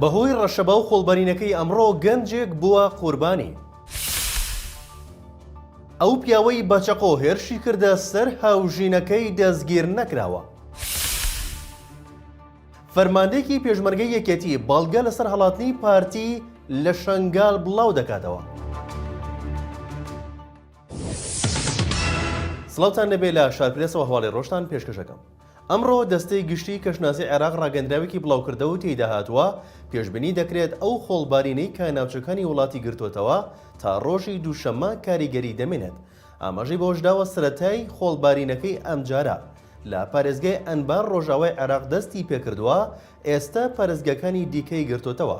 بەهۆی ڕەشەبا و خۆڵبارینەکەی ئەمڕۆ گەنجێک بووە قوربانی. ئەو پیاوەی بە چەقۆ هێرشی کردە سەر هاوژینەکەی دەستگیر نەکراوە. فەرماندەیەکی پێشمەرگەی یەکێتی بەڵگە لەسەر هەڵاتنی پارتی لە شەنگال بڵاو دەکاتەوە. سڵاوتان لێبێ لە شارپرێسەوە هەواڵی ڕۆژتان پێشکەشەکەم. ئەمڕۆ دەستەی گشتی کەشناسی عێراق ڕاگەندراوێکی بڵاوکردەوە و تێیدا هاتووە، پێشبینی دەکرێت ئەو خۆڵبارینەی کە ناوچەکانی وڵاتی گرتووەتەوە تا ڕۆژی دووشەممە کاریگەری دەمێنێت. ئاماژەی بەوەشداوە سەرەتای خۆڵبارینەکەی ئەمجارە لە پارێزگای ئەنبار ڕۆژئاوای عێراق دەستی پێکردووە، ئێستا پارێزگاکانی دیکەی گرتووەتەوە.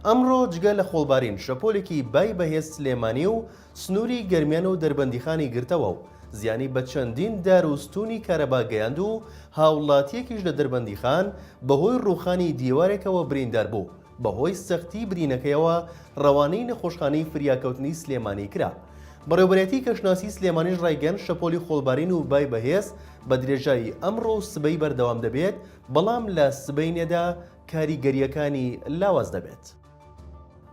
ئەمڕۆ جگە لە خۆڵبارین شەپۆلێکی بای بەهێز سلێمانی و سنووری گەرمیان و دەربەندیخانی گرتەوە و زیانی بە چەندین دار و ستوونی کارەبا گەیاند و هاوڵاتییەکیش لە دەربەندیخان بەهۆی ڕووخانی دیوارێکەوە بریندار بوو، بەهۆی سەختی برینەکەیەوە ڕەوانەی نەخۆشخانەی فریاکەوتنی سلێمانی کرا. بەڕێوەبەرایەتی کەشناسی سلێمانیش ڕایگەیاند شەپۆلی خۆڵبارین و بای بەهێز بە درێژایی ئەمڕۆ و سبەی بەردەوام دەبێت، بەڵام لە سبەینێدا کاریگەرییەکانی لاواز دەبێت.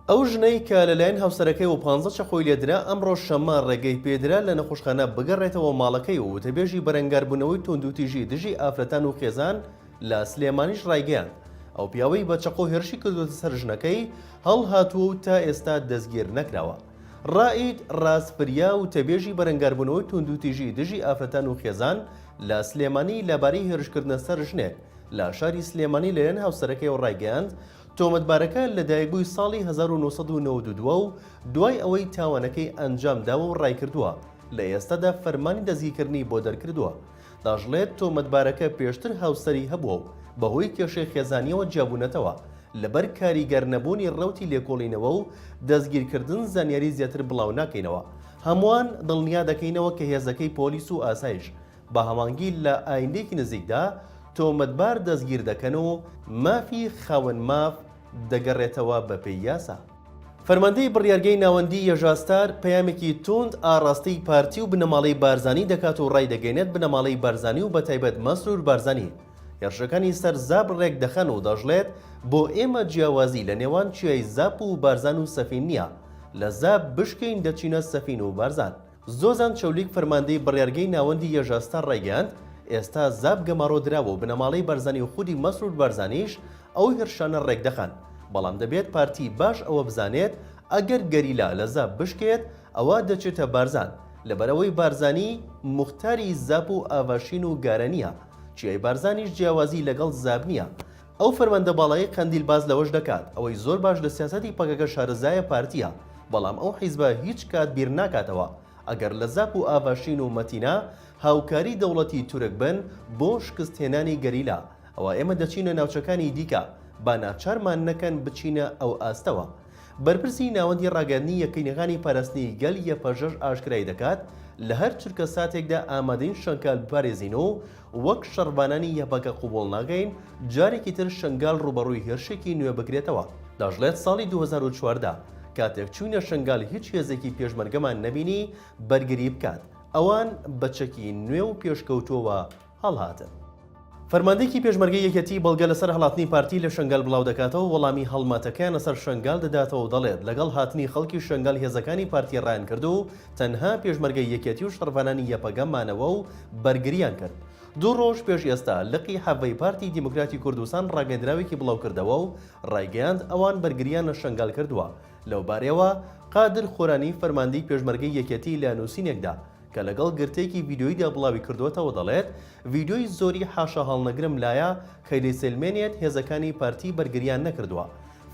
ئەو ژنەی کە لەلایەن هاوسەرەکەیەوە پانزە چەقۆی لێدرا، ئەمڕۆ شەممە ڕێگەی پێدرا لە نەخۆشخانە بگەڕێتەوە ماڵەکەی و وتەبێژی بەرەنگاربوونەوەی توندوتیژی دژی ئافرەتان و خێزان لە سلێمانیش ڕایگەیاند، ئەو پیاوەی بە چەقۆ هێرشی کردووەتە سەر ژنەکەی هەڵهاتووە و تا ئێستا دەستگیر نەکراوە. ڕائید ڕاز فریا وتەبێژی بەرەنگاربوونەوەی توندوتیژی دژی ئافرەتان و خێزان لە سلێمانی لەبارەی هێرشکردنە سەر ژنێک لە شاری سلێمانی لەلایەن هاوسەرەکەیەوە ڕایگەیاند، تۆمەتبارەکە لەدایکبووی ساڵی 1992 و دوای ئەوەی تاوانەکەی ئەنجامداوە و ڕایکردووە، لە ئێستادا فەرمانی دەستگیرکردنی بۆ دەرکردووە. دەشڵێت، تۆمەتبارەکە پێشتر هاوسەری هەبووە و بەهۆی کێشەی خێزانییەوە جیابوونەتەوە، لەبەر کاریگەر نەبوونی ڕەوتی لێکۆڵینەوە و دەستگیرکردن زانیاری زیاتر بڵاوناکەینەوە. هەمووان دڵنیا دەکەینەوە کە هێزەکەی پۆلیس و ئاسایش بە هەمانگی لە ئایندەیەکی نزیکدا تۆمەتبار دەستگیر دەکەن و مافی خاوەن ماف دەگەڕێتەوە بەپێی یاسا. فەرماندەی بڕیارگەی ناوەندی یەژاستار پەیامێکی توند ئاڕاستەی پارتی و بنەماڵەی بارزانی دەکات و ڕایدەگەیەنێت بنەماڵەی بارزانی و بەتایبەت مەسرور بارزانی هێرشەکانی سەر زاپ ڕێکدەخەن و دەشڵێت بۆ ئێمە جیاوازی لە نێوان چیای زاپ و بارزان و سەفین نییە لە زاپ بشکێین دەچینە سەفین و بارزان. زۆزان چەولیک فەرماندەی بڕیارگەی ناوەندی یەژاستار ڕایگەیاند، ئێستا زاپ گەمارۆ دراوە و بنەماڵەی بارزانی و خودی مەسرور بارزانیش ئەو هێرشانە ڕێکدەخەن، بەڵام دەبێت پارتی باش ئەوە بزانێت ئەگەر گەریلا لە زاپ بشکێت ئەوا دەچێتە بارزان، لەبەرئەوەی بارزانی موختاری زاپ و ئاڤاشین و گارە نییە، چیای بارزانیش جیاوازی لەگەڵ زاپ نییە. ئەو فەرماندە باڵایەی قەندیل باس لەوەش دەکات، ئەوەی زۆر باش لە سیاسەتی پەکەکە شارەزایە پارتییە، بەڵام ئەو حیزبە هیچ کات بیر ناکاتەوە ئەگەر لە زاپ و ئاڤاشین و مەتینا هاوکاری دەوڵەتی تورک بن بۆ شکستهێنانی گەریلا، ئەوا ئێمە دەچینە ناوچەکانی دیکە، با ناچارمان نەکەن بچینە ئەو ئاستەوە. بەرپرسی ناوەندی ڕاگەیاندنی یەکینەکانی پاراستنی گەل یەپەژەش ئاشکرای دەکات، لە هەر چرکە ساتێکدا ئامادەین شەنگال بپارێزین و وەک شەڕڤانانی یەپەگە قبوڵ ناکەین جارێکی تر شەنگال ڕووبەڕووی هێرشێکی نوێ بکرێتەوە. دەشڵێت ساڵی 2014 کاتێک چووینە شەنگال هیچ هێزێکی پێشمەرگەمان نەبینی بەرگری بکات، ئەوان بە چەکی نوێ و پێشکەوتووەوە هەڵهاتن. فەرماندەیەکی پێشمەرگەی یەکێتی بەڵگە لەسەر هەڵاتنی پارتی لە شەنگال بڵاودەکاتەوە، وەڵامی هەڵمەتەکەیان لەسەر شەنگال دەداتەوە و دەڵێت، لەگەڵ هاتنی خەڵکی شەنگال هێزەکانی پارتی ڕایانکرد و تەنها پێشمەرگەی یەکێتی و شەڕڤانانی یەپەگە مانەوە و بەرگریان کرد. دوو ڕۆژ پێش ئێستا لقی حەڤەی پارتی دیموکراتی کوردستان ڕاگەیەندراوێکی بڵاوکردەوە و ڕایگەیاند ئەوان بەرگریان لە شەنگال کردووە. لەوبارەیەوە قادر خۆرانی فەرماندەی پێشمەرگەی یەکێتی لە نووسینێکدا کە لەگەڵ گرتەیەکی ڤیدیۆییدا بڵاوی کردووەتەوە دەڵێت، ڤیدیۆی زۆری حاشاهەڵنەگرم لایە کە دەیسەلمێنێت هێزەکانی پارتی بەرگریان نەکردووە.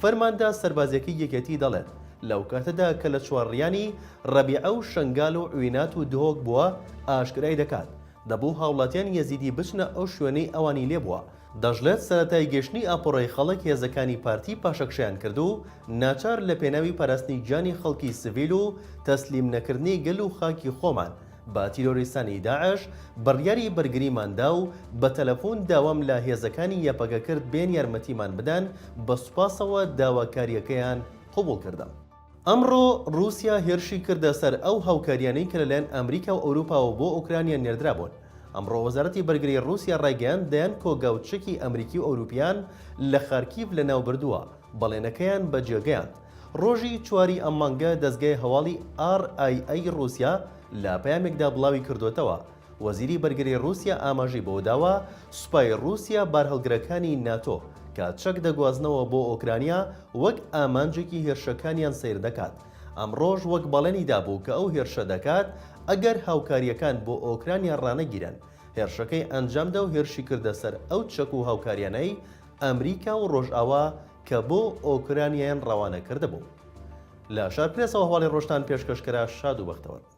فەرماندە سەربازیەکەی یەکێتی دەڵێت، لەوکاتەدا کە لە چوارڕیانی رەبیعە و شەنگال و عوینات و دهۆک بووە ئاشکرای دەکات، دەبوو هاوڵاتیانی یەزیدی بچنە ئەو شوێنەی ئەوانی لێبووە. دەشڵێت سەرەتای گەشتنی ئاپۆرەی خەڵک هێزەکانی پارتی پاشەکشەیان کرد و ناچار لە پێناوی پاراستنی گیانی خەڵکی سڤیل و تەسلیم نەکردنی گەل و خاکی خۆمان بە تیرۆریستانی داعش بڕیاری بەرگریمان دا و بە تەلەفون داوام لە هێزەکانی یەپەگە کرد بێن یارمەتیمان بدەن بە سوپاسەوە داواکارییەکەیان قبوڵ کردم. ئەمڕۆ ڕووسیا هێرشی کردە سەر ئەو هاوکارییانەی کە لەلایەن ئەمریکا و ئەوروپاوە بۆ ئۆکرانیا نێردرابوون. ئەمڕۆ وەزارەتی بەرگری ڕووسیا ڕایگەیاند دەیان کۆگا و چەکی ئەمریکی و ئەوروپیان لە خارکیڤ لەناوبردووە، بەڵێنەکەیان بەجێگەیاند. ڕۆژی چواری ئەم مانگە دەزگای هەواڵی RIA ڕووسیا لە پەیامێکدا بڵاوی کردۆتەوە، وەزیری بەرگری ڕووسیا ئاماژەی بەوەداوە، سوپای ڕووسیا بارهەڵگرەکانی ناتۆ کە چەک دەگوازنەوە بۆ ئۆکرانیا وەک ئامانجێکی هێرشەکانیان سەیر دەکات. ئەمڕۆش وەک بەڵێنی دابوو کە ئەو هێرشە دەکات ئەگەر هاوکارییەکان بۆ ئۆکرانیا ڕانەگیرێن، هێرشەکەی ئەنجامدا و هێرشی کردە سەر ئەو چەک و هاوکارییانەی ئەمریکا و ڕۆژئاوا کە بۆ ئۆکرانیایان ڕەوانە کردبوو. لە شارپرێسەوە هەواڵی ڕۆژتان پێشکەش کرا شاد و بەختەوەر بن.